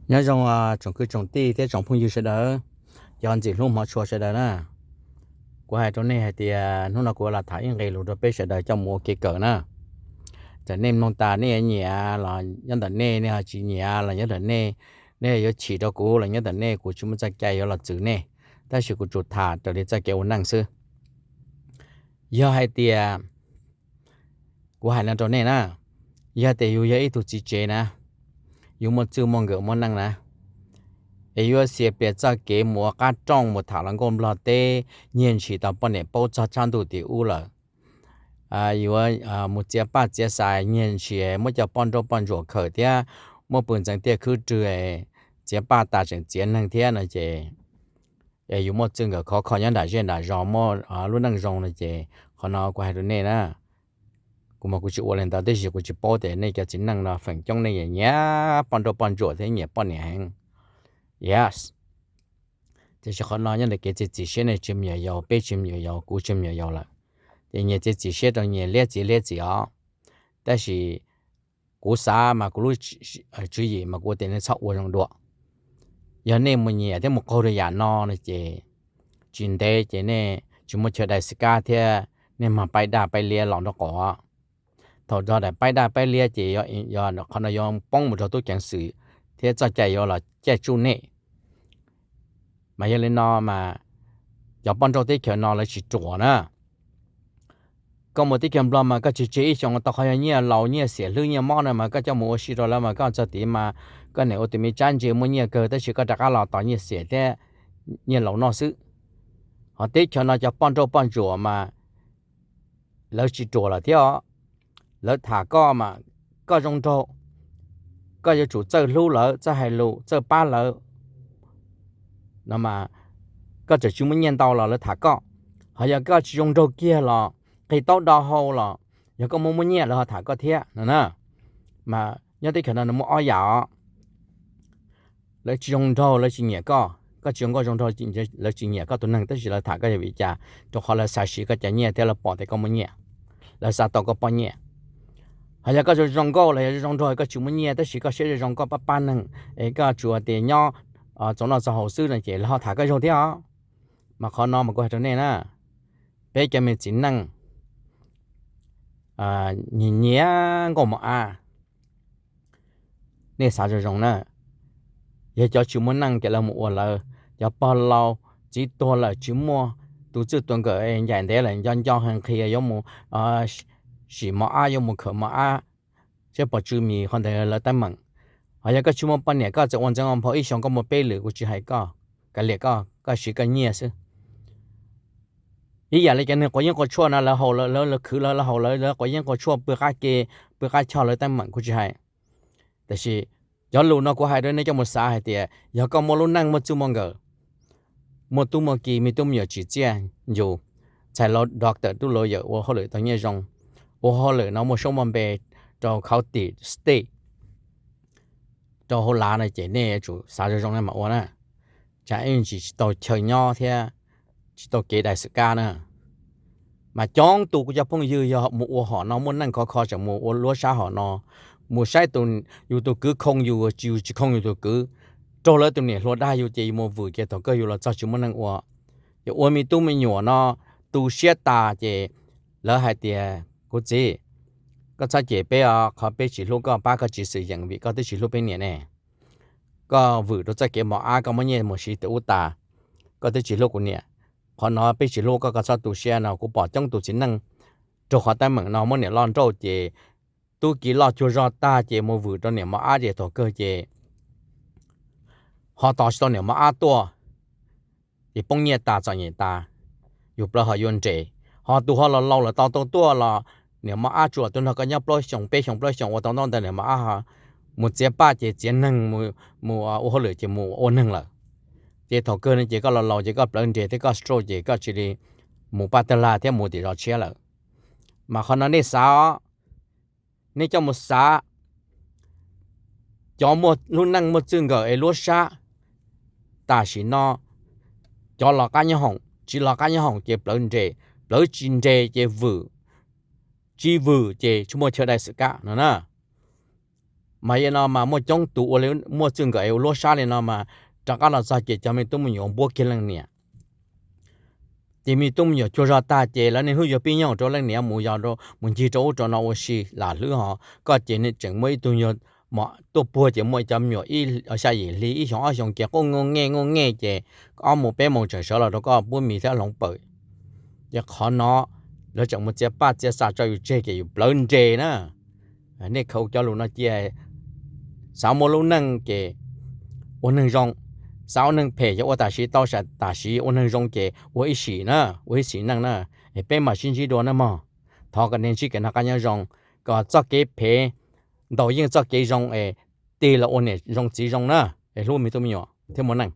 Nyob zoo tsoom kwv tsoom tij thiab tsoom phooj ywg sawv daws, cov ntxim hlub hmov tshua sawv daws na. Kuv hais rau nej hais tias hnub no kuv los tham ib nqe lus rau peb sawv daws coj mus ua kev kawm na. Txawm nej mloog tas nej nyiam los nyob ntawm nej, nej ho tsis nyiam los nyob ntawm nej, nej yuav chim rau kuv los nyob ntawm nej, kuv tsis muaj txoj cai yuav los txwv nej, tab sis kuv tsuas tham raws li txoj kev ua neej xwb. Yog hais tias, kuv hais no rau nej na, yog tias yus yog ib tug txiv tsev na, yus muaj txij muaj nkawm muaj neej na, es yuav xia plias txoj kev mus ua qab rooj mus tham hluas nkauj nplog teb, nyiag ntshis tau poj niam paub txog tshaj ntuj tim ub lawm, yuav mus txiav paj txiav xais nyiag ntshis, muab cov poj nrauj poj ntsuam khawm thiab muab pw ntxeev tiaj khwb rwg, txiav paj tas tseem txiav neeg thiab no ces, es yus muaj txij nkawm khov kho nyob nram zej nram zos muaj lub neej zoo no ces qhov no kuv hais rau nej na, kuv mas kuv tsis ua li ntawd tiam sis kuv tsis paub tias nej cov txiv neej no feem coob nej nyiam poj nrauj poj ntsuam thiab nyiam poj niam heev. Yes, tiam sis qhov no nyob ntawm kev txiav txim siab, nej tsis me nyuam yaus, peb tsis me nyuam yaus, kuv tsis me nyuam yaus lawm, ces nyias txiav txim siab rau nyias liab txiv liab txim os. Tab sis kuv xav mas kuv lub tswv yim mas kuv ua tias nej txhob ua zoo dua. Yog nej mus nyiam thiab mus qaug rau yam no no ces tsis ntev ces nej tsis muaj chaw dai xwm kab thiab nej mag paib daj paib liab los nraub qaum. Thaum rog daim paib daj paib liab ces qhov no yuav poob mus rau tub ceev xwm thiab txoj cai yuav los caij tsuj nej. Mas yog li no mas cov poj nrauj teb chaws no lawv tsis ruam na. Koj mus teb chaws Nplog mas koj tseg tseg ib xyoos tau qhov yog nyiaj laus nyiaj xiam hlwb nyiaj mob no mas koj coj mus ua si rau lawv mas koj txog tid mas koj niam ua tus me tsab ntse muaj nyiaj kawg tab sis koj rov qab los tos nyiaj xiam thiab nyiaj laus noj xwb. Ho teb chaws no cov poj nrauj poj ntsuam mas lawv tsis ruam lawm thiab os. Lawv tham koj mas koj zoo nraug, koj yuav tsum txawj hlub lawv, txawj hais lus, txawj pab lawv no mas koj txawm tsis muaj nyiaj ntau los lawv tham koj. Ho yog koj tsis zoo nraug kiag los qis taub do hau los yog koj muaj muaj nyiaj lawv ho tham koj thiab no na. Mas nyob teb chaws no nws muaj ob yam os. Lawv tsis zoo nraug lawv tsis nyiam koj, koj tsis zoo nkauj zoo nraug lawv tsis nyiam koj tus neeg tab sis lawv tham koj yog vim cas? Rau qhov lawv xav siv koj cov nyiaj thiab lawv pom tias koj muaj nyiaj, lawv xav tau koj poj nyiaj. Ho yog koj zoo zoo nkauj los yog zoo nraug koj tsis muaj nyiaj tab sis koj siab zoo zoo koj pab pab neeg es koj tsuas tias nyob txaus noj txaus haus xwb no ces lawv ho tham koj zoo thiab os. Mas qhov no mas kuv hais rau nej na, peb cov me txiv neej nyiam nyiam nkauj mos ab, nej xav zoo zoo na. Yog cov tsis muaj neej ces lawv mus ua lawv, cov pog laus txiv tuag lawm tsis muaj tus txij tus nkawm ncaim ntev lawm nco nco heev qhia yuav mus sim mos ab yuav mus khawm mos ab, seb pom tsw mis qhov ntawd lawv teeb meem. Ho yog koj tsis muaj poj niam koj txawm ua ntxeev ua nphau ib xyoos koj muaj peb lwm kuv tsis hais koj, kav liam koj, koj siv koj nyiaj xwb. Ib yam li cov neeg quav yeeb quav tshuaj no lawv haus lawv khwv lawv haus lawv quav yeeb quav tshuaj pw qab ke, pw qab choj lawv teeb meem kuv tsis hais. Tab sis cov lus no kuv hais rau nej coj mus xav hais tias yog koj muaj lub neej muaj txij muaj nkawm, muaj tub muaj ki me tub me nyuam tsim txiaj yus, txhais laus doctor tub laus yawm ua hauj lwm tau nyiaj zoo, ua hauj lwm no muaj suab muaj npe rau county state, rau hauv lav no ces nej yuav tsum xav zoo zoo nej mam ua na. Tsam ib ntsis tsis tau chaw nyob thiab tsis tau kev dai xwm kab na. Mas coob tus kuv cov phooj ywg yog mus ua hom no muaj neej khov kho tseem mus ua luab sab hom no, mus saib yus tus kwv khoo yus, yus tsis khoo yus tus kwv, raug lawv tus niam hluas dag yus ces yus mus vwm ces thaum kawg yus los txog tsis muaj neej ua. Yog ua me tub me nyuam no tu siab tas ces lawv hais tias kuv txiv, koj txhob cem peb os, qhov peb tsis hlub koj pab koj tsis xwm yeem vim koj twb tsis hlub peb niam ne. Koj vwm rau txoj kev mos ab koj muab nyiaj mus siv tim ub tas, koj twb tsis hlub kuv niam. Qhov no peb tsis hlub koj, koj txhob tu siab no. Kuv pom coob tus txiv neej raug qhov teeb meem no muab niam loj nrauj ces tub ki loj cuag zog tag ces mus vwm rau niam mos ab ces thaum kawg ces ho tos tsis tau niam mos ab tuaj, ces poob nyiaj tas txom nyem tas, yus plawv ho yuav nres. Ho tus ho los laus lawm tau tau tuaj los niam mos ab tsuas tus nrog koj nyob plaub xyoos peb xyoos plaub xyoos ua tau ntaub ntawv niam mos ab ho mus txiav paj ces txiav neeg mus ua hauj lwm ces mus ua neeg lawm. Ces thaum kawg no ces koj los laus ces koj plawv nres thiab koj stroke ces koj cia li mus paj tag lag thiab mus tim zos tshiab lawm. Mas qhov no nej xav os, nej coj mus xav. Cov muaj lub neej muaj txij nkawm es luab sab, tam sim no cov los qab nyob hoom, tsis los qab nyob hoom ces plawv nres, plawv tsis nres ces vwm, tsis vwm ces tsis muaj chaw dai xwm kab no na. Mas yog no mas muaj coob tus ua li muaj txij nkawm es ua luab sab li no mas rov qab los txog ces cov me tub me nyuam npuab kiag leej niam. Ces me tub me nyuam cuag zog tag ces lawv niaj hnub yuav pib nyooj rau leej niam mus yos, mus ncig rau ub rau no ua si lam hlwb ho. Koj ces tseem muaj ib tug nyuag mos tuaj puag ces muaj cov me nyuam ib xya yim hli ib xyoo ob xyoo ces quaj ngu nge ngu nge ces ob moos peb moos tseem sawv los rau koj pub mis thiab hloov pawm. Ces qhov no lawv tseem mus txiav paj txiav xa tso yus tseg ces yus plawv nres na. Nej khaws cov lus no cia, xav muaj lub neej ces ua neeg zoo, xav ua neeg phem ces ua tam sim tau, tam sim ua neeg zoo ces ua ib sim na, ua ib sim neej na. Peb mam sib ntsib dua nawb mog. Thov kom nej ntsib kev noj qab nyob zoo, kom txoj kev phem ntaus yeej txoj kev zoo es tig los ua niam zoo txiv zoo na, es hlub me tub me nyuam thiab muaj neej.